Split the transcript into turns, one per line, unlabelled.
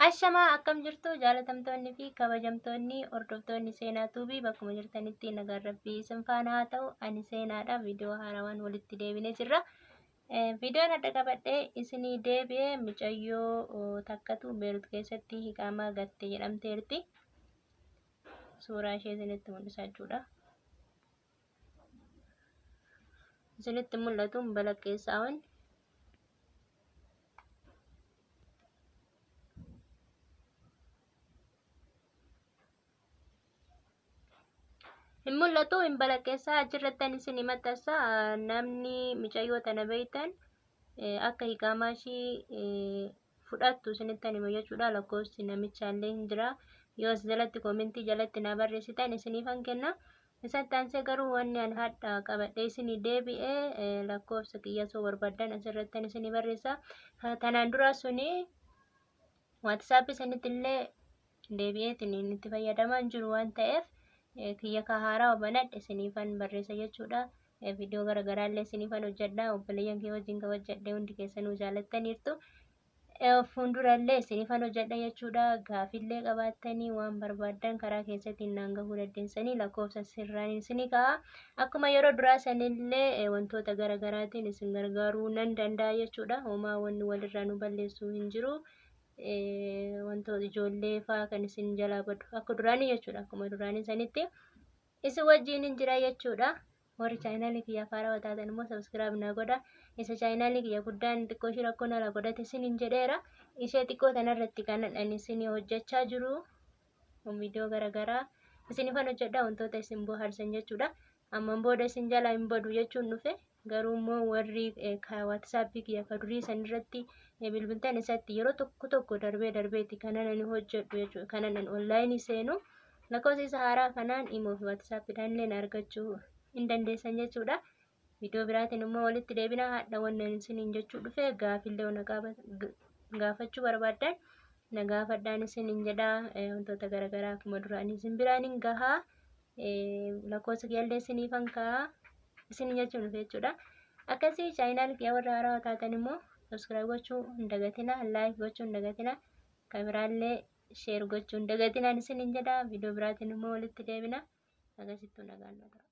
Ashamaa akkam jirtu jaalatamtoonni fi kabajamtoonni hordoftoonni Seenaa Tuubii bakkuma jirtanitti nagaan rabbii isin faana haa ta'u. Ani Seenaadha. Viidiyoo haarawaan walitti deebinee jirra. Viidiyoon adda qabadhee isinii deebi'e mucayyoo takkatu Beerut keessatti hiqaamaa gatte jedhamteerti. Suuraa ishee isinitti mul'isa jechuudha. Isinitti mul'atuun balaqqeessaawwan. Hin mul'atu hin balaqqeessaa achirrattan isin maxxansa namni micayyoo tana beeytan akka hiqaamaa ishii fudhattu isinittan hima jechuudha. Lakkoofsi namichaallee hin jira. Yoo as jalatti koomentii jalatti naa barreessitan isiniifan kenna. Isatti aansee garuu wanni an hadha qabadhee isinii deebi'e lakkoofsa kiyya osoo barbaaddan asirrattan isinii barreessa. Tanaan duraa suni WhatsApp sanitti illee deebi'eetiin itti fayyadamaa hin jiru waan ta'eef kiyya ka haaraa banadhe isiniifan barreessa jechuudha. Viidiyoo garaagaraa illee isiniifan hojjedha. Obboleeyyan kee wajjin kan hojjedhe hundi keessanuu jaalattaniirtu. Fuuldura illee isiniifan hojjedha jechuudha. Gaafillee qabaattanii waan barbaaddan karaa keessattiin naan gahuu dandeessanii lakkoofsa sirraan isinii ka'a. Akkuma yeroo duraa sanillee wantoota garaagaraatiin isin gargaaruu nan danda'a jechuudha. Homaa wanni walirraa nu balleessu hin jiru. Wantoota ijoollee fa'aa kan isin jalaa badu akka duraanii jechuudha. Akkuma duraanii sanitti isin wajjin hin jira jechuudha. Warri chaayinaalii kiyya haarawaa taatan immoo subscribe naa godha. Isa chaayinaalii kiyya guddaan xiqqoo ishee rakkoo nala godhate isiniin jedheera. Ishee xiqqoo tanarratti kan ani isinii hojjechaa jiru viidiyoo garaagaraa isinifan hojjedha wantoota isin bohaarsan jechuudha. Amman booda isin jalaa hin badu jechuun dhufe garuu immoo warri WhatsAppii kiyya ka durii sanirratti bilbiltan isatti yeroo tokko tokko darbee darbeetti kanan ani hojjedhu jechuudha. Kanan ani onlaayinii seenu lakkoofsa isa haaraa kanaan imoo fi WhatsAppiidhaan illee na argachuu hin dandeessan jechuudha. Viidiyoo biraatiin immoo walitti deebina. Hadha wannan isiniin jechuu dhufe gaafillee na gaafachuu barbaaddan na gaafadhaan isiniin jedha. Wantoota garaagaraa akkuma duraanii isin biraan hin gahaa. Lakkoofsa kiyyallee isiniifan ka'a isin jechuun dhufe jechuudha. Akkasii chaayinaal kiyya warra haarawaa taatan immoo subscribe gochuu hin dagatina, like gochuu hin dagatina, kan biraallee share gochuu hin dagatinaan isiniin jedha. Viidiyoo biraatiin immoo walitti deebina. Agasittuu nagaan nu tura.